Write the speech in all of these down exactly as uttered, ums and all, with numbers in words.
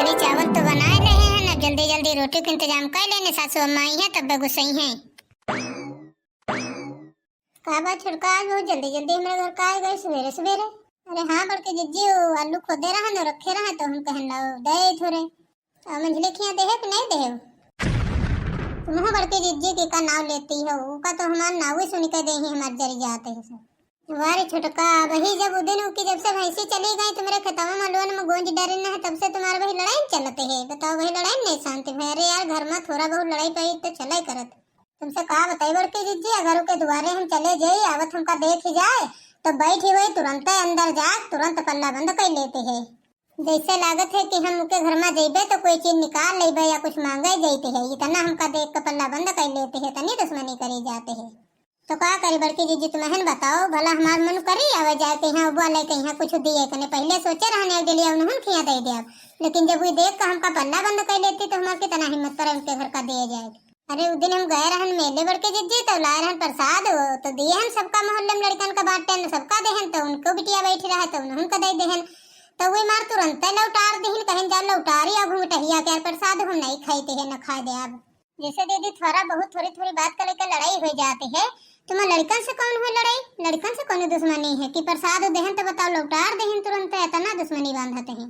अरे चावल तो बनाए रहे हैं ना, जल्दी जल्दी रोटी के इंतजाम कर लेने, सासू अम्मा आई हैं तब गुस्सई हैं। का बात छोटका, आज बहुत जल्दी जल्दी हमारे घर का आ गए सवेरे सवेरे? अरे हाँ बड़की जिज्जी, वो आलू खोदे रहा ना, रखे रहा तो हम कहन लाओ दे थोड़े। और मंझले खिया देहे कि नहीं देहे? तुमहो बड़की जिज्जी के का नाव लेती हो, उका तो हमार नाव ही सुन के देही हमार जरी जाते हैं सब। वाह रे छोटका, वही जब उ दिन उकी जब से भैंसी चली गई तुम्हारे खेतवा में लोन में गोंज डरे न है, तब से तुम्हारे वही लड़ाई में चलते है। बताओ वही लड़ाई में नहीं शांति भई। अरे यार घर में थोड़ा बहुत लड़ाई पाई तो चले करत। तुमसे का बताई बड़की जिज्जी, अगर उके दुआरे हम चले जाई, आवत हमका देख ही जाए तो बैठ ही वही तुरंते अंदर जाके तुरंत पल्ला बंद कर लेते है। जैसे लागत है कि हम उके घर में जइबे तो कोई चीज निकाल लेबे या कुछ मांगे जैते है, इतना हमका देख के पल्ला बंद कर लेते है, तनी दुश्मनी करी जाते है। तो का करी बड़की जिज्जी, तुमहन बताओ, भला हमार मन करी आवे जाए के यहाँ, बुआ लेके यहाँ कुछ दिए कने। पहले सोचे रहने एक डेलिया उन्हन खिया दे दे, लेकिन जब वो देख के हमका पल्ला बंद कर लेती तो हमार कितना हिम्मत पड़े उनके घर का दिए जाए। अरे उ दिन हम गए रहन मेले बड़की जिज्जी, तो लाए रहन प्रसाद, वो तो दिए हम सबका मोहल्ले में लड़कन का बांटे न सबका देहन, तो उनको बिटिया बैठी रहे तो उन्हन का दे देहन। तो वही मार तुरंते लौटार दिहिन, कहन जा लौटारी अब घुंघटहिया के, यार प्रसाद हम नहीं खाई ते है न खाए दे अब। जैसे दीदी थोड़ा बहुत थोड़ी थोड़ी बात का लेकर लड़ाई हो जाती है, तुम्हार लड़कन से कौन हो लड़ाई? लड़कन से कौन दुश्मनी है कि प्रसाद देहन तो बताओ लौटार देहन तुरंत, इतना दुश्मनी बांधते हैं।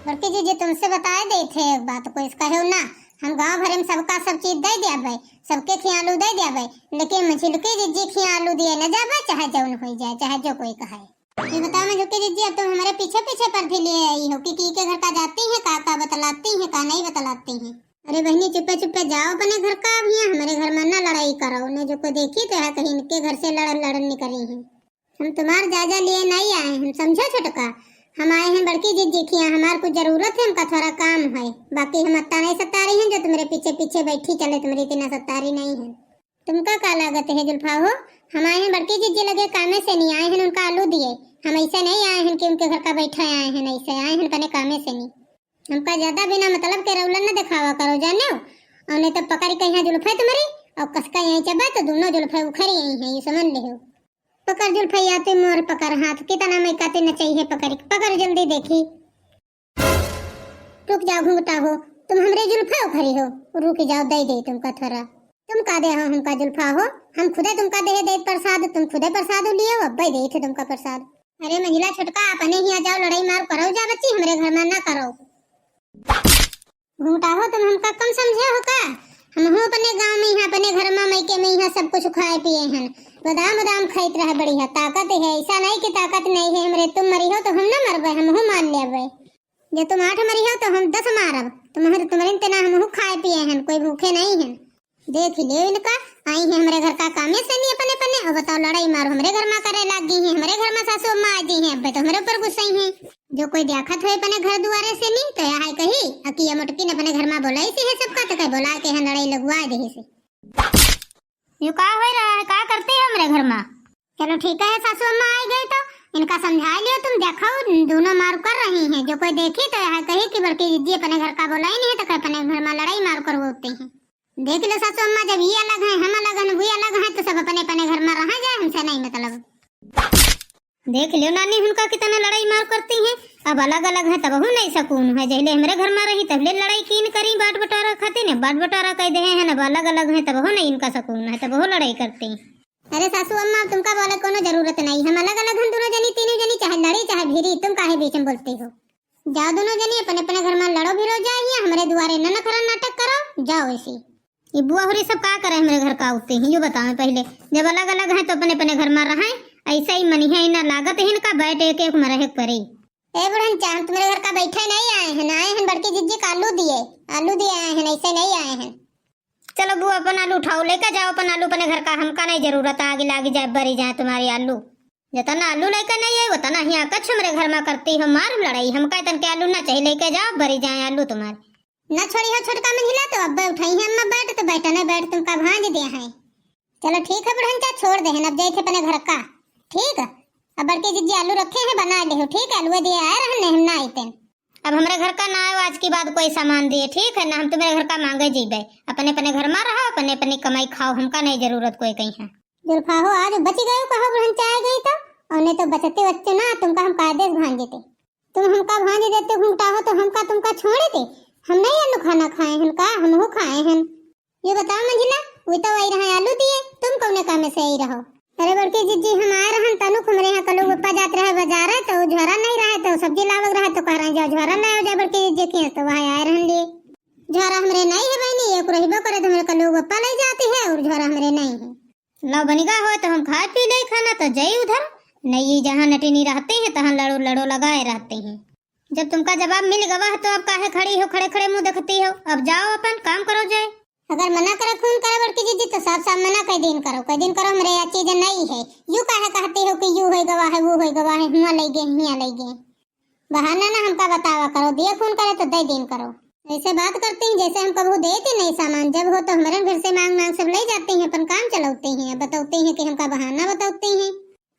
बड़की जिज्जी तुमसे बताए दे थे एक बात को, इसका है ना, हम गांव भरे में सबका सब चीज दे दिया भाई, सबके खिया आलू दे दिया भाई, लेकिन मझिलकी जिज्जी खिया आलू दिए न जाबे, चाहे जौन हो जाए, चाहे जो कोई कहे। ये बताओ मझिलकी जिज्जी, अब तुम हमारे पीछे पीछे परधी लिए आई हो कि की के घर का जाती हैं, का का बतलाती हैं, का नहीं बतलाती हैं। अरे बहनी चुप्पे चुप्पे जाओ अपने घर का, अब यहाँ हमारे घर में ना लड़ाई करो, उन्हें जो कोई देखी तो है कहीं इनके घर से लड़न लड़न निकली हैं। हम तुम्हार जायजा लिए नहीं आए हैं, समझो छोटका, हम आए हैं बड़की जिज्जी खिया, हमार कुछ जरूरत है, हमका थोड़ा काम है, बाकी हम अत्ता नहीं सत्तारी हैं जो तुम्हारे पीछे पीछे बैठी चले, तुम्हारी इतना सत्तारी नहीं है। तुमका का लागत है जुल्फा हो, हम आए हैं बड़की जिज्जी लगे कामे से नहीं आए हैं, उनका आलू दिए, हम ऐसे नहीं आए हैं कि उनके घर का बैठा आए हैं, ऐसे आए हैं अपने कामे से नहीं। हमका ज्यादा बिना मतलब के रौला न दिखावा करो जाने हो, और नहीं तो पकड़ के यहाँ जुल्फे तुम्हारी और कसका यहीं चबा तो दोनों जुल्फे उखड़ यहीं हैं, ये समझ ले हो। पकड़ जुल्फैया तू मोर पकड़ हाथ, कितना मैं काते न चाहिए पकड़, पकड़ जल्दी देखी। रुक जाओ घुंघटा हो, तुम हमरे जुल्फे उखरी हो, रुक जाओ दे दे तुमका थोड़ा। तुम का दे हो हमका जुल्फा हो, हम खुदे तुमका दे दे प्रसाद, तुम खुदे प्रसाद लिए हो, अब्बे दे थे तुमका प्रसाद। अरे मंझिला छोटका अपने ही आ जाओ, लड़ाई मार करो जा बच्ची, हमरे घर में ना करो। घुंघटा हो तुम हमका कम समझे हो का? हमहू अपने गाँव में यहाँ अपने घर में मायके में यहाँ सब कुछ खाए पिए हन, बादाम उदाम खाइत रहे बढ़िया, ताकत है, ऐसा नहीं कि ताकत नहीं है हमरे, तुम मरी हो तो हम ना मरबे, हमहू मान लेबे। जे तुम आठ मरी हो तो हम दस मारब, तुम्हारे तुम्हारे इतना हमहू खाए पिए हन, कोई भूखे नहीं हन। देख लियो इनका, आई है हमरे घर का कामे से नहीं अपने पने, और बताओ लड़ाई मारो हमरे घर में करे लाग गई है, हमरे घर में सासू अम्मा आ गई है, अब तो हमरे ऊपर गुस्सा ही है। जो कोई देखत होए अपने घर दुआरे से नहीं तो यह है कही, अकिया मोटकी ने अपने घर में बोलाई से है सबका, तो कह बोला के है लड़ाई लगवा दे से। यू का हो रहा है, का करती है हमरे घर में? चलो ठीक है, सासू अम्मा आई गई तो इनका समझा लियो तुम, देखो दोनों मार कर रही हैं, जो कोई देखी तो यह कही कि बड़की जिज्जी अपने घर का बोलाई नहीं है, तो कह अपने घर में लड़ाई मार करवाती हैं। देख लो सासू अम्मा, जब ये अलग हैं, हम अलग हैं, वो अलग हैं, तो सब अपने अपने घर में रहा जाए, हमसे नहीं मतलब। देख लियो नानी, उनका कितना लड़ाई मार करती हैं। अब अलग अलग हैं तब हूँ नहीं सकून है, जहिले हमरे घर में रही तबले लड़ाई कीन करी बाट बटारा खातिर, ने बाट बटारा कह दे हैं, अब अलग अलग हैं तब हूँ नहीं इनका सकून है, तब हूँ लड़ाई करती हैं। अरे सासू अम्मा, अब तुमका बोले कोनो जरूरत नहीं, हम अलग अलग हैं दोनों जनी, तीनों जनी, चाहे लड़ी चाहे भिरी, तुम काहे बीच में बोलती हो? जाओ दोनों जनी अपने अपने घर में लड़ो भिरो जाए, यहाँ हमरे दुआरे न नखरा नाटक करो, जाओ ऐसी। ये बुआ होरी सब का करे हमरे घर का आते हैं, यो बताओ पहले। जब अलग अलग हैं तो अपने अपने घर में रहें, ऐसे ही मनी है ना लागत है इनका, बैठ एक एक में रहे के पड़े। ए बुढ़न चाह, हम तुम्हारे घर का बैठे नहीं आए हैं, आए हैं बड़की जिज्जी का आलू दिए, आलू दिए आए हैं, ऐसे नहीं आए हैं। चलो बुआ, अपन आलू उठाओ, लेके जाओ अपन आलू अपने घर का, हमका नहीं जरूरत, आगे लागी जाए, बरी जाए तुम्हारी आलू। जितना आलू लेके नहीं आई, उतना ही आकच हमरे घर में करती हो मार लड़ाई। हमका इतन के आलू ना चाहिए, लेके जाओ, बरी जाए आलू तुम्हारे। ना छोड़ी हो छोटका मंझिला, तो अब्बे उठाई है अम्मा बैठ, तो बैठा नहीं बैठ, तुमका भांज दे हैं। चलो ठीक है बुढ़न चा, छोड़ दे हैं, अब जाए थे अपने घर का। ठीक है, अब बड़के जिज्जी आलू रखे हैं, बना ले हो। ठीक है, आलू दिए आए रहन, नहीं हम ना आते। अब हमरे घर का ना आयो आज की बाद कोई सामान दिए, ठीक है ना? हम तुम्हारे घर का मांगे जीबे, अपने अपने घर में रहो, अपने अपनी कमाई खाओ, हमका नहीं जरूरत कोई कहीं है। जुल्फा हो, आज बच गयो, कहो बुढ़न चाहे गई तो, और नहीं तो बचते बचते ना तुमका हम कायदे से भांज देते। तुम हमका भांज देते घुंघटा हो तो हमका तुमका छोड़े थे? हम नहीं आलू खाना खाए हन का? हमहू खाए हन। यो बताओ मंझिला, वे तो आई रहा आलू दिए, तुम कौने कामे से आई रहो? अरे बड़की जिज्जी, हम आए रहन, तनुक हमरे यहाँ कलू बप्पा जात रहे बाजारे, तो झोरा नहीं रहे, तो सब्जी लावक रहे, तो कह रहे जाओ झोरा ले आओ जाए बड़की जिज्जी के, तो वहाँ आए रहन लिए। झोरा हमरे नहीं है बहनी, एक रहिबो करे तो हमरे कलू बप्पा ले जाती है और झोरा हमरे नहीं है। लो बनिगा हो तो हम खाए पी ले खाना तो जाई उधर, नहीं जहाँ नटिनी रहते हैं तहाँ लड़ो लड़ो लगाए रहते हैं। जब तुमका जवाब मिल गवा है तो अब काहे खड़ी हो, खड़े खड़े मुँह देखती हो? अब जाओ अपन काम करो जाए। अगर मना करे, फोन करे बड़की जिज्जी तो साफ साफ मना कह दिन करो, कह दिन करो हमरे यहाँ चीज नहीं है। यू काहे कहती हो कि यू होई गवा है, वो होई गवा है, हुआँ लई गए, हियाँ लई गए। बहाना ना हमका बतावा करो, दिए फोन करे तो दे दिन करो। ऐसे बात करती हैं जैसे हम कबहू देते नहीं सामान, जब हो तो हमरे घर से मांग मांग सब ले जाती हैं, अपन काम चलौती हैं, अब बतौती हैं कि हमका बहाना बतौती हैं।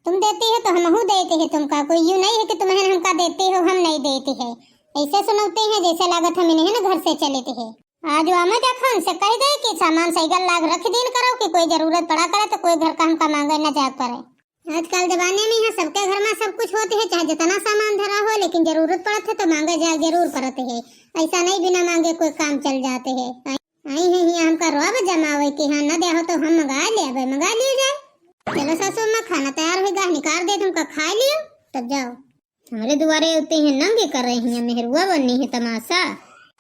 तुम देती हो तो हमहू देते हैं तुमका, कोई यू नहीं है कि तुम्हें हमका देती हो, हम नहीं देते हैं। ऐसे सुनौती हैं जैसे लागत हम इन्हें न घर से चले थे। आज वो आमे देखा उनसे कह दे कि सामान सैगल लाग रख दिन करो कि कोई जरूरत पड़ा करे तो कोई घर का हमका मांगे न जाए पड़े। आजकल जमाने में यहाँ सबके घर में सब कुछ होते है, चाहे जितना सामान धरा हो, लेकिन जरूरत पड़त है तो मांगे जाए जरूर पड़त है। ऐसा नहीं बिना मांगे कोई काम चल जाते है। आई है हियाँ हमका रोब जमावे कि हाँ न दे हो तो हम मंगा ले, अब मंगा लिए जाए। चलो सासू अम्मा, खाना तैयार होइगा, निकाल दे तुमका, खा लियो तब जाओ। हमरे दुआरे उते हैं नंगे कर रही हैं, मेहरुआ बनी है तमाशा।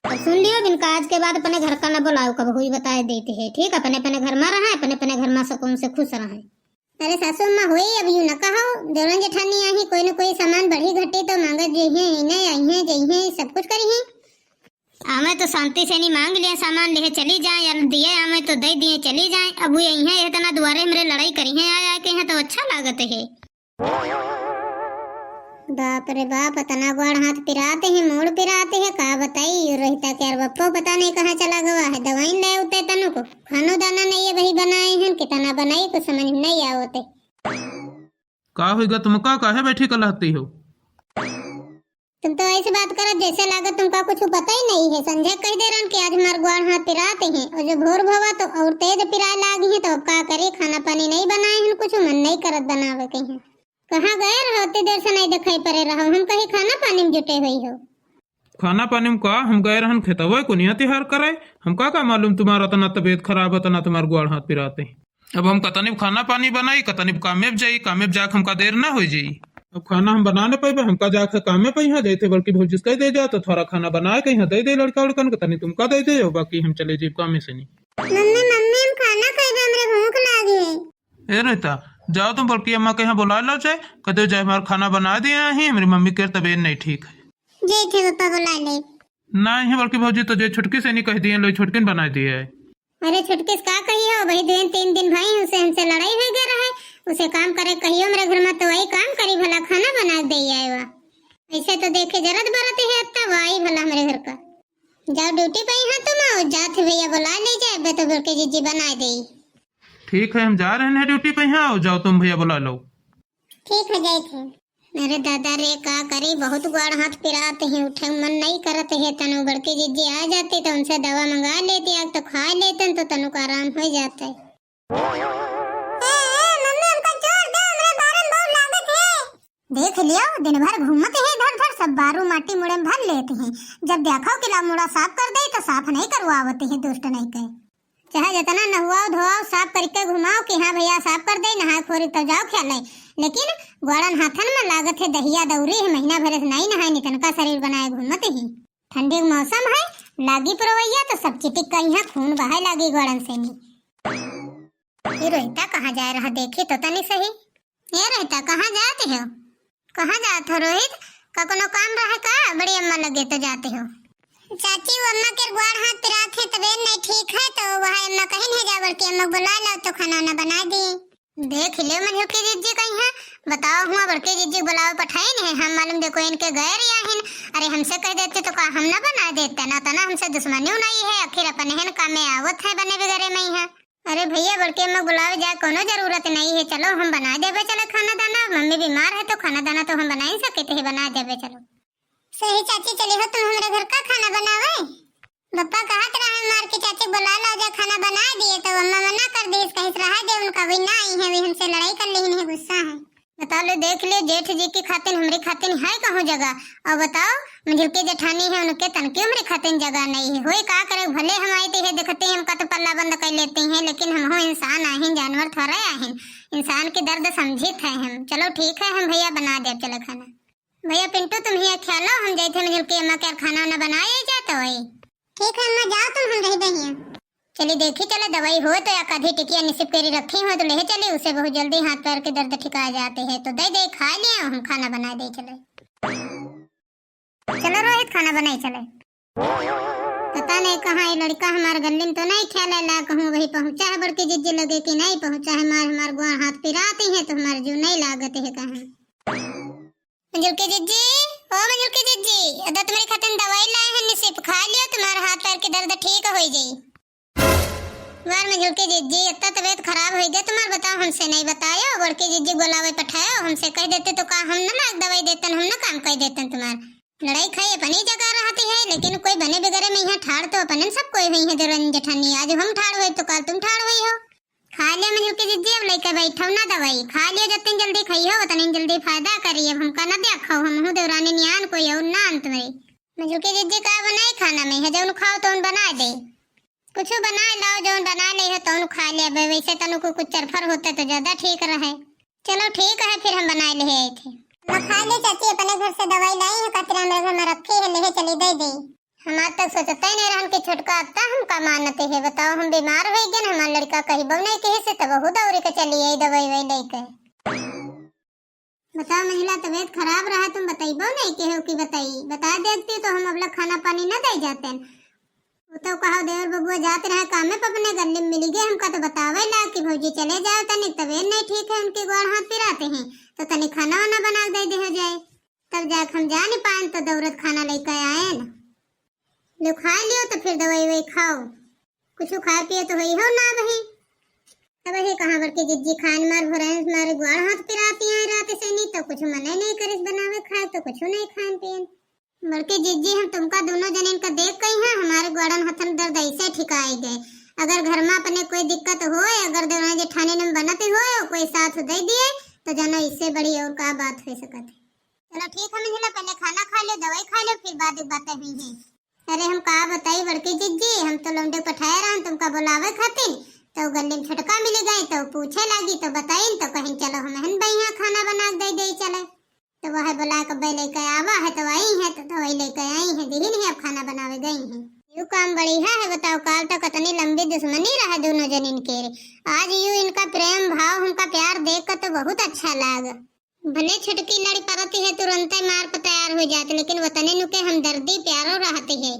अब सुन लियो, इनका आज के बाद अपने घर का न बुलाओ, कब हुई बताए देते हैं, ठीक? अपने अपने घर में रहे, अपने अपने घर में सुकून से खुश रहे। अरे सासू अम्मा होई, अब यूँ न कहो, देवरन जेठानी आई, कोई न कोई सामान बढ़ी घटी तो मांगत जइहें, इन्हें अइहें, जइहें, सब कुछ करिहें। आवे तो शांति से नहीं मांग लिए सामान, लेहे चली जाए, या दिए आवे तो दे दिए चली जाए। अब वो यही है, इतना दुआरे हमरे लड़ाई करी है, आए आए के हैं तो अच्छा लागत है। बाप रे बाप, इतना गोड़ हाथ पिराते हैं, मूड़ पिराते हैं, का बताई। यो रोहिता के यार बप्पो पता नहीं कहाँ चला गवा है, दवाई ले उते तनु को, खानो दाना नहीं है वही बनाए हैं, कितना बनाई कुछ समझ में नहीं आवते। का होइगा तुमका, काहे बैठी कलहती हो? तुम तो ऐसी बात करत जैसे लागत तुमका कुछ पता ही नहीं है। संझा कह दे रहन कि आज हमार ग्वाड़ हाथ पिराते हैं, और जो भोर भवा तो और तेज पिराए लागी है, तो अब का करे, खाना पानी नहीं बनाए हैं, कुछ मन नहीं करत बनावे के हैं। कहाँ गए रहो, इतनी देर से नहीं दिखाई पड़े रहो, हम कहीं खाना पानी में जुटे हुई हो। खाना पानी में का, हम गए रहन खेतवे कोनिया तिहार करे, हमका का मालूम तुम्हारा इतना तबीयत खराब है, इतना तुम्हार ग्वाड़ हाथ पिराते हैं। अब हम कतनी खाना पानी बनाई, कतनी कामे पे जाई, कामे पे जाके हमका देर ना हो जाई। अब खाना हम बना न पाइबे, हमका जाके कामे पे यहाँ जाते बड़की भौजी से कह दे जा, तो थोड़ा खाना बनाए के यहाँ दे दे लड़का उड़कन के, तनी तुमका दे दे, और बाकी हम चले जाइब कामे से नहीं। मम्मी, मम्मी, हम खाना खाइबे, हमरे भूख लागी है। ए रहता, जाओ तुम बड़की अम्मा के यहाँ बुला लो जाए, कह दो जाए हमारा खाना बना दिया है, हमारी मम्मी के तबीयत नहीं ठीक है। जय थे पापा बुला ले। नहीं है बड़की भौजी, तो जे छुटकी से नहीं कह दिए, लो छुटकिन बना दिए है। अरे छुटकी से का कही हो भाई, दो तीन दिन भाई उसे हमसे लड़ाई हो गया रहे, उसे काम करे कहियो मेरे घर में तो वही काम करी भला, खाना बना दे आए वा। ऐसे तो देखे जरत बरत है अत्ता वा आई भला हमरे घर का। जाओ ड्यूटी पे यहाँ तुम आओ, जात है भैया बुला ले जाए, बे तो बड़के जीजी बना दे। ठीक है, हम जा रहे हैं ड्यूटी पे यहाँ, आओ जाओ तुम भैया बुला लो। ठीक है, जाए थे। अरे दादा रे, का करी, बहुत गोड़ हाथ पिरात है, उठे मन नहीं करत है। तनु बड़की जिज्जी आ जाती तो उनसे दवा मंगा लेती, आग तो खा लेते तो तनु का आराम हो जाता है। ए, ए, मम्मी, हमका छोड़ दे, हमरे बारे में बहुत लागत है। देख लियो, दिन भर घूमत है इधर उधर, सब बारू माटी मुड़े में भर लेते हैं। जब देखो कि ला मुड़ा साफ कर दे तो साफ नहीं करवावते हैं, दुष्ट नहीं कहे। चाहे जितना नहुआओ धोआओ, साफ करके घुमाओ कि हाँ भैया साफ कर दे, नहाए खोरी तो जाओ ख्याल है, लेकिन गोड़न हाथन में लागत है दहिया दौरी है, महीना भर से नहीं नहाए, नितनका शरीर बनाए घूमत ही। ठंडी के मौसम है, लागी पुरवैया तो सब चिटिक कहीं खून बहे लागी गोड़न से नी। ये रोहिता कहाँ जाए रहा, देखी तो तनी सही। ये रोहिता कहाँ जाते हो? कहाँ जात हो रोहित? का कोनो काम रहे का? बड़ी अम्मा लगे तो जाते हो। चाची, वो अम्मा के ग्वाड़ हाथ पिरात है, तबीयत नहीं ठीक है, तो वह अम्मा कहीं नहीं जा, बड़की अम्मा बुला लो तो खाना वाना बना दी। देख ले मन के जिज्जी कहीं है, बताओ हुआ बड़के जिज्जी बुलाओ पठाई नहीं, हम मालूम देखो इनके गए रिया हिन। अरे हमसे कह देते तो का हम ना बना देते, ना तना हमसे दुश्मनी नहीं है, आखिर अपन हन कामे आवत है बने बिगड़े में ही है। अरे भैया, बड़के अम्मा बुलावे जाए कोनो जरूरत नहीं है, चलो हम बना देबे चले खाना दाना, मम्मी बीमार है तो खाना दाना तो हम बना ही सकते हैं, बना देबे चलो। सही चाची, चली हो तुम हमरे घर का खाना बनावे। बप्पा कहत रहे मार के चाची बुला लो जा खाना बना दिए, तो अम्मा मना कर दी, कहीं रहा दे उनका, वही ना आई है, वही हमसे लड़ाई कर ली है, गुस्सा है। बताओ, ले देख ले, जेठ जी की खातिन हमरे खातिन है कहूँ जगह? और बताओ, मंझुलकी जेठानी है, उनके तनकी हमरे खातिन जगह नहीं है। होई का करे, भले हम आई तो है, देखते ही हमका तो पल्ला बंद कर लेती हैं, लेकिन हम हो इंसान आहिन, जानवर थोड़ा आहिन। इंसान के दर्द समझित है हम। चलो ठीक है, हम भैया बना दे चले खाना। भैया पिंटू, तुम ही ख्याल लो, हम जाइत है मंझुलकी अम्मा के खाना वाना बनाए जात होई। ठीक है अम्मा, जाओ तुम, हम रही दे हियाँ। चली देखी, चले दवाई हो तो या कधी टिकिया निसिप करी रखी हो तो ले चली, उसे बहुत जल्दी हाथ पैर के दर्द ठिका जाते हैं, तो दे दे खा लिया, हम खाना बनाए दे चले। चलो रोहित, खाना बनाए चले। पता नहीं कहाँ ये लड़का हमार गल्ली में तो नहीं खेले ला, कहूँ वही पहुँचा है बड़की जिज्जी लगे कि नहीं पहुँचा है, मार हमार गुआ हाथ पिराती है तो हमार जीव नहीं लागत है कहाँ। मंझुलकी जिज्जी, ओ मंझुलकी जिज्जी, अदा तुम्हारी खातिर दवाई लाए हैं, निसिप खा लियो, तुम्हारा हाथ पैर के दर्द ठीक हो जाई। बार मंझुलकी जिज्जी, इतना तबीयत खराब हो गया तुम्हार, बताओ हमसे नहीं बतायो, बड़की जिज्जी बुलावे पठायो, हमसे कह देते तो का हम न लाग दवाई देतन, हम न काम कर देतन तुम्हार। लड़ाई खाई अपनी जगह रहती है, लेकिन कोई बने बिगड़े में यहाँ ठाड़ तो अपने सब कोई हुई है, देवरानी जेठानी, आज हम ठाड़ हुए तो कल तुम ठाड़ हुई हो। खा लिया मंझुलकी जिज्जी, अब लेके बैठो ना दवाई, खा लिया, जितनी जल्दी खाई हो उतनी जल्दी फायदा करी, अब हमका ना देखो, हम हूँ देवरानी नियान कोई और ना अंत मेरी। मंझुलकी जिज्जी का बनाई खाना में है, जौन खाओ तौन बना दे। कुछ बनाए लाओ, जौन बना ले हो तौन खा ले। अब वैसे तनु को कुछ चरफर होते तो ज्यादा ठीक रहे। चलो ठीक है, फिर हम बनाए ले आए थे। हम खा ले चाची, अपने घर से दवाई लाई है, कचरा मेरे घर में रखी है, ले चली दे दे। हम आज तक सोचते ही नहीं रहन कि छोटका अत्ता हमका मानते है। बताओ, हम बीमार हो गए, हमार लड़का कहिबो नहीं कहे से तब बहुत दौड़ी के चली आई दवाई वही लेके। बताओ, मंझला तबीयत खराब रहा, तुम बतइबो नहीं केहू की बताई, बता देती तो हम अब लग खाना पानी न दे जाते। वो तो कहो देवर बबुआ जात रहे कामे पर अपने गल्ली में मिली गए, हमका तो बतावे ला कि भौजी चले जाओ तनिक तबीयत नहीं ठीक है, उनकी गोड़ हाथ पिराते हैं तो तनिक खाना वाना बना के दे दे हो जाए। तब जाके हम जा नहीं पाए तो दौरत खाना लेके आए न। लो खा लियो तो फिर दवाई ववाई खाओ। कुछ खाए पिए तो होई हो ना अबही। अबही कहाँ बड़की जिज्जी खान मार भोरन मारे ग्वाड़ हाथ पिराती हैं रात से नहीं तो कुछ मने नहीं करिस बनावे खाए तो कुछ नहीं खान पियन। बड़की जिज्जी हम तुमका दोनों जनिन का देख कही हैं, हमारे ग्वाड़न हथन दर्द ऐसे ठिकाए गए। अगर घर में अपने कोई दिक्कत होए, अगर देवरानी जेठानी में बनत होए, कोई साथ दे दिए तो जानो इससे बड़ी और का बात हो सकत है। चलो ठीक है मंझला, पहले खाना खा लो, दवाई खा लो, फिर बाद में बातें हुई हैं। अरे हम का बताई बड़की जिज्जी, हम तो लौंडे पठाए रहन तुमका बुलावे खातिर, तो गल्ली में छोटका मिली गई तो पूछे लागी तो बताइन तो कहिन चलो हम हन बइया खाना बना के दे दे चले। तो वह बुला के बे लेके आवा है तो आई है तो दवाई लेके आई है, दिहिन है अब खाना बनावे गई है। यू काम बढ़िया है, बताओ काल तक इतनी लंबी दुश्मनी रहा दोनों जनिन के, आज यू इनका प्रेम भाव हमका प्यार देख के तो बहुत अच्छा लाग। भले छोटकी लड़ी परती है, तुरंते मार पर तैयार हो जात, लेकिन वतने नु के हमदर्दी प्यारो रहती है।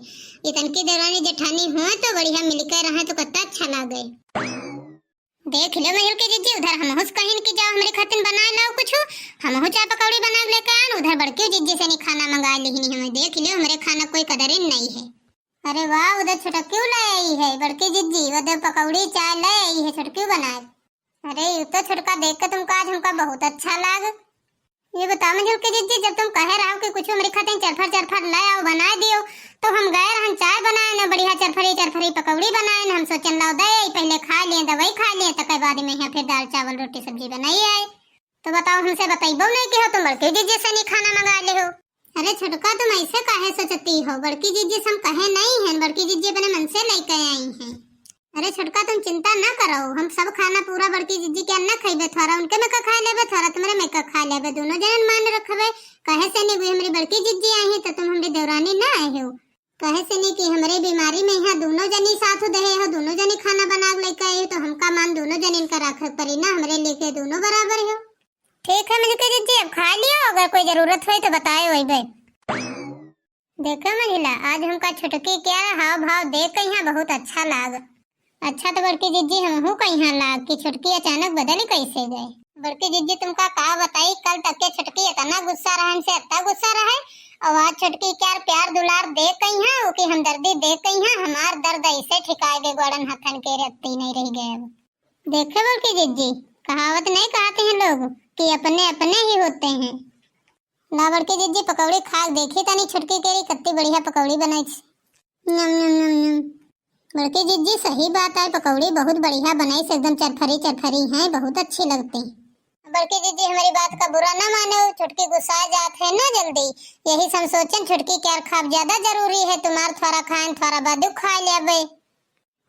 ये तनकी देवरानी जेठानी होए तो बढ़िया मिलके रहे तो कितना अच्छा लागे। देख लो मंझुलकी जिज्जी, उधर हमहू से कहिन कि जाओ हमरे खातिर बनाए लाओ कुछ, हमहू चाय पकौड़ी बना के लेके आन, उधर बड़की जिज्जी से नहीं खाना मंगा लिहिन हमें। देख लो हमरे खाना कोई कदरिन नहीं है। अरे वाह, उधर छोटकी ले आई है बड़की जिज्जी, उधर पकौड़ी चाय ले आई है छोटकी बनाए। अरे, यू तो छोटका देख के तुमका आज हमका बहुत अच्छा लाग। ये बताओ मंझुलकी जिज्जी, जब तुम कहे रहो कि कुछ हमरी खातिर चरफर चरफर ले आओ, बनाए दियो, तो हम गए रहन चाय बनाए न, बढ़िया चरफरी चरफरी पकौड़ी बनाए न, हम सोचन लाओ दे, पहले खा लिए, दवाई खा लिए, तकर बाद में यहाँ फिर दाल चावल रोटी सब्जी बनाई आए। तो बताओ, हमसे बतइबो नहीं कि हो तुम बड़की जिज्जी से नहीं खाना मंगा ले हो। अरे छोटका, तुम ऐसे काहे सोचती हो? बड़की जिज्जी से हम कहे नहीं हैं, बड़की जिज्जी अपने मन से लेके आई हैं। अरे छोटका, तुम चिंता ना करो, हम सब खाना पूरा बड़की जिज्जी के अन्ना खइबे, थोड़ा उनके में का खा लेबे, थोड़ा तुम्हरे में का खा लेबे, दोनों जनन मान रखबे। कहे से नहीं हुई, हमरी बड़की जिज्जी आई हैं तो तुम हमरी देवरानी ना आए हो। कहे से नहीं कि हमरे बीमारी में यहाँ दोनों जनी साथ दे हो, दोनों जनी खाना बना के लेके आए हो, तो हमका मान दोनों जनिन का राखे परी ना, हमरे लेके दोनों बराबर हो। ठीक है मंझुलकी जिज्जी, अब खा लियो, अगर कोई जरूरत होई तो बताए वही बे। देखो मंझला, आज हमका छोटकी क्या हाव भाव देख के यहाँ बहुत अच्छा लाग। अच्छा तो बड़की जिज्जी हमहू का यहाँ लाग कि छोटकी अचानक बदल कैसे गए। बड़की जिज्जी तुमका का बताई, कल तक के छोटकी इतना गुस्सा रहन से इतना गुस्सा रहे, और आज छोटकी क्या प्यार दुलार देख के यहाँ, ओके हमदर्दी देख के यहाँ हमार दर्द ऐसे ठिकाए गए, गोड़न हथन के रत्ती नहीं रह गए। अब देखे बड़की जिज्जी, कहावत नहीं कहते हैं लोग कि अपने अपने ही होते हैं। ला बड़की जिज्जी पकौड़ी खा के देखी तनी छोटकी केरी कत्ती बढ़िया पकौड़ी बनाई। नम नम नम नम। बड़की जिज्जी सही बात है, पकौड़ी बहुत बढ़िया बनाई, एकदम चरफरी चरफरी हैं, बहुत अच्छी लगती। बड़की जिज्जी हमरी बात का बुरा न माने, छोटकी गुस्सा जात है ना जल्दी। यही से हम सोचेन छोटकी के यार खाब ज्यादा जरूरी है, तुम्हार थोड़ा खाएन, थोड़ा बाद खाए लेबे।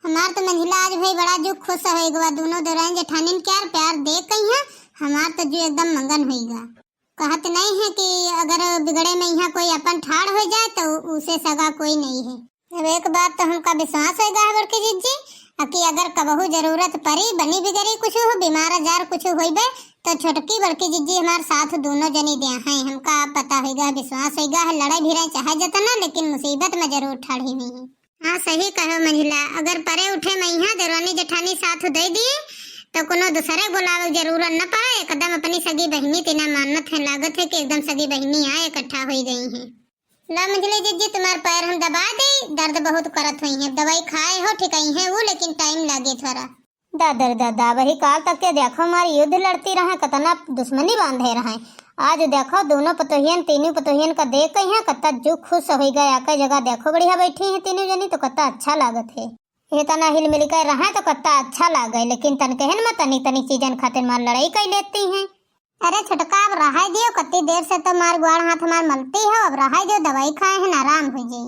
हमार तो मंझिला आज भाई बड़ा जू खुश होइगा, दोनों देवरानी जेठानिन के यार प्यार देख कहिया हमार तो जू एकदम मगन होइगा। कहत नहीं है कि अगर बिगड़े में यहाँ कोई अपन ठाड़ हो जाए तो उसे सगा कोई नहीं है। अब एक बात तो हमका विश्वास होइगा है बड़की जिज्जी, अ कि अगर कबहू जरूरत परी, बनी बिगड़ी कुछ हो, बीमार आजार कुछ होइबे, तो छोटकी बड़की जिज्जी हमार साथ दोनों जनी दे हैं। हमका अब पता होइगा है, विश्वास होइगा है, लड़े भिड़े चाहे जतना, लेकिन मुसीबत में जरूर ठाड़ हुई है। हाँ, सही कहो मंझिला, अगर परे उठे में यहाँ देवरानी जेठानी साथ दे दिए, तो कोनो दूसरे बुलावे के जरूरत न पड़े, एकदम अपनी सगी बहिनी तिना मानत है, लागत है कि एकदम सगी बहिनी आए इकट्ठा हो गई हैं। ला मंझिला जिज्जी, तुम्हार पैर हम दबा दे, दर्द बहुत करत हुई है, दवाई खाए हो, ठिकाई है वो, लेकिन टाइम लागे थोड़ा। दादा रे दादा, वही काल तक के देखो हमारी युद्ध लड़ती रहे, कितना दुश्मनी बांधे रहे। आज देखो दोनों पतोहियन, तीनों पतोहियन का देख के यहाँ कितना जू खुश हो गया। आके जगह देखो बढ़िया बैठी हैं तीनों जनी, तो कितना अच्छा लागत है। ये तना हिल मिल के रहे तो कितना अच्छा लागे, लेकिन तन कहन में तनी तनी चीजन खातिर मार लड़ाई कर लेती हैं। अरे छोटका, अब रहाई दियो, कत्ती देर से तो मार ग्वाड़ हाथ मार मलती हो, अब रहाई दियो, दवाई खाए हैं, आराम हो जाई।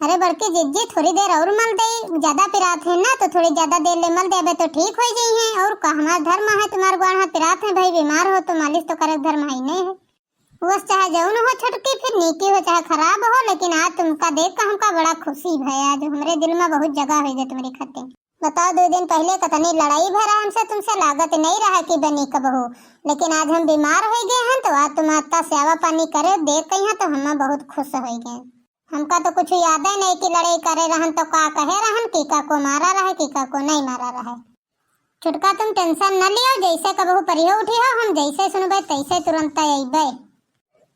अरे बड़की जिज्जी, थोड़ी देर और मल दे, ज्यादा पिरात है ना, तो थोड़ी ज्यादा देर ले मल देबे तो ठीक हो जाई है। और का, हमार धर्म है, तुम्हार ग्वाड़ हाथ पिरात है भाई, बीमार हो तो मालिश तो करे धर्म है ही नहीं है। बस चाहे जौन हो छोटकी, फिर नीकी हो चाहे खराब हो, लेकिन आज तुमका देख के हमका बड़ा खुशी भया, जो हमरे दिल में बहुत जगह हो गए तुम्हारी खातिर। बताओ, दो दिन पहले कितनी लड़ाई भरा हमसे, तुमसे लागत नहीं रहा कि बनी कबहू, लेकिन आज हम बीमार हो गए हैं तो आज तुम इतना सेवा पानी करे देख के यहाँ तो हम बहुत खुश हो गए। हमका तो कुछ याद ही नहीं कि लड़ाई करे रहन तो का कहे रहन, कि का को मारा रहे, कि का को नहीं मारा रहे। छोटका तुम टेंशन न लियो, जैसे कबहू परियो उठी हो, हम जैसे सुनबे तैसे तुरंत अइबे।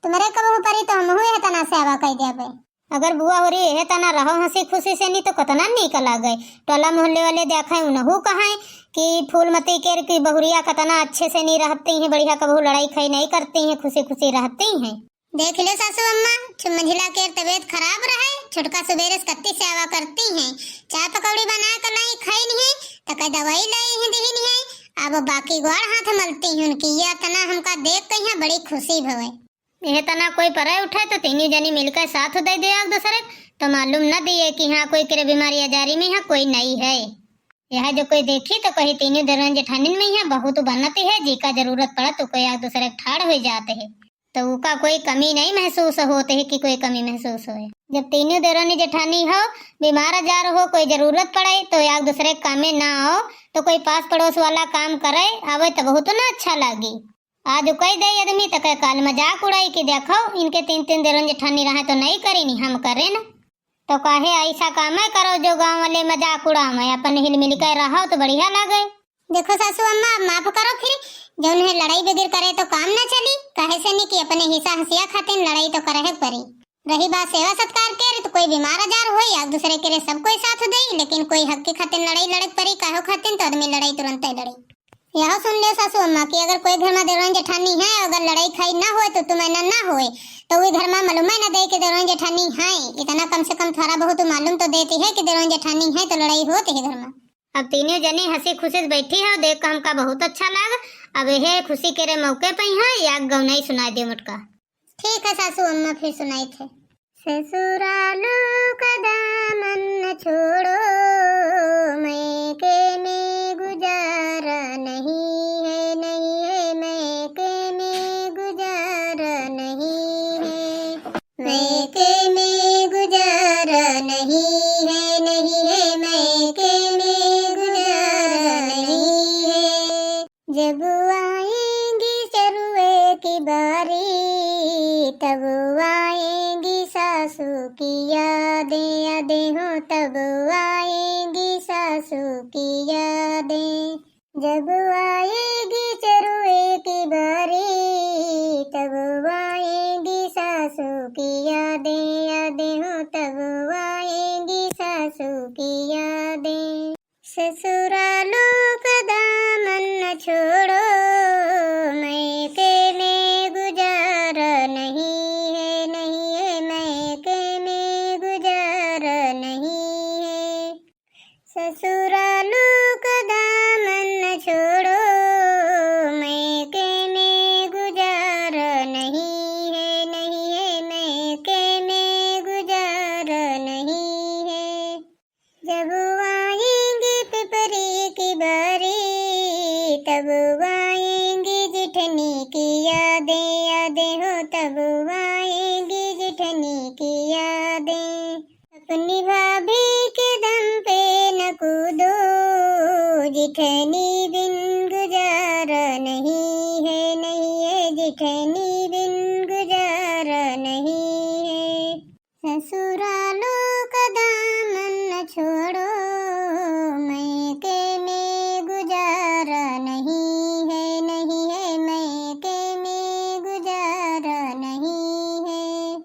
तुम्हारे कबहू परी तो हमहू यह तना सेवा कर देबे। अगर बुआ होरी यह तना रहो हंसी खुशी से नहीं तो कतना नीक लागे। टोला मोहल्ले वाले देखे उनहू कहें कि फूलमती के की बहुरिया कतना अच्छे से नहीं रहती हैं, बढ़िया कबहू लड़ाई खाई नहीं करती हैं, खुशी खुशी रहती हैं। देख लो सासू अम्मा, छु-, मंझिला के तबीयत खराब रहे, छोटका सुबेरे से कत्ती सेवा करती हैं, चाय पकौड़ी बना के लाई खाई नहीं, तो कई दवाई लाई ही दी नहीं, अब बाकी ग्वाड़ हाथ मलती हैं उनकी, ये तना हमका देख के यहाँ बड़ी खुशी भवे। यह तना कोई परे उठे तो तीनों जनी मिलकर साथ दे दे एक दूसरे, तो मालूम न दिए कि हाँ कोई करे बीमारी आजारी में यहाँ कोई नहीं है। यह जो कोई देखी तो कही तीनों देवरानी जेठानिन में यहाँ बहुत बनती है, जी का जरूरत पड़ा तो कोई एक दूसरे के ठाड़ हो जाते हैं। तो उका कोई कमी नहीं महसूस होत है कि कोई कमी महसूस होए। जब तीनों देवरानी जेठानी हो, बीमार आजार हो, कोई जरूरत पड़े तो एक दूसरे के कामे ना आओ, तो कोई पास पड़ोस वाला काम करे आवे तो बहुत ना अच्छा लागी। आज कह दे आदमी तो कह काल मजाक उड़ाई कि देखो इनके तीन तीन देवरानी जेठानी रहे तो नहीं करी नी हम करे ना। तो काहे ऐसा काम है करो जो गाँव वाले मजाक उड़ावे, अपन हिल मिल के रहो तो बढ़िया लगे। देखो सासू अम्मा, अब माफ करो फिर, जौन है लड़ाई बगैर करे तो काम ना चली। कहे से नहीं कि अपने हिस्सा हंसिया खातिर लड़ाई तो करे परी। रही बात सेवा सत्कार के रे, तो कोई बीमार आजार हो या दूसरे के रे सब कोई साथ दे, लेकिन कोई हक के खातिर लड़ाई लड़े परी, काहो खातिर तो आदमी लड़ाई तुरंत ही लड़े। यह सुन ले सासू अम्मा कि अगर कोई घर में देवरानी जेठानी है, अगर लड़ाई खाई ना होए तो तुम्हें ना, ना होए, तो वही घर में मालूम है ना दे कि देवरानी जेठानी है। इतना कम से कम थोड़ा बहुत मालूम तो देती है कि देवरानी जेठानी है तो लड़ाई होती है घर में। अब तीनों जनी हंसी खुशी से बैठी है, देख के हमका बहुत अच्छा लाग। अब यह खुशी के रे मौके पे ही है, या गौनाई सुनाई दे मोटका। ठीक है सासू अम्मा, फिर सुनाई थे। ससुरालों का दामन न छोड़ो, मैके में गुजारा नहीं है, नहीं है, मैके में गुजारा नहीं है। मैके में गुजारा नहीं है, नहीं है, मैके में गुजारा नहीं है। जब आएंगी चरुए की बारी, तब आएंगी सासू की यादें, यादें हो तब आएंगी सासू की यादें। जब आएगी चरुए की बारी, तब आएंगी सासू की यादें, यादें हो तब आएंगी सासू की यादें। ससुरालों का दामन न छोड़ो, मैके में गुजारा नहीं है, नहीं है, मैके में गुजारा नहीं है। ससुरालों का दामन न छोड़ो, मैं ससुरालों का दामन न छोड़ो, मैके में गुजारा नहीं है, नहीं है, मैके में गुजारा नहीं है।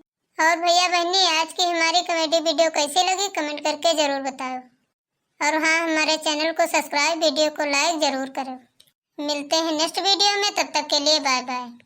और भैया बहनी, आज की हमारी comedy video कैसी लगी, comment करके जरूर बताओ। और हाँ, हमारे channel को subscribe, video को like जरूर करो। मिलते हैं next video में, तब तक के लिए bye bye।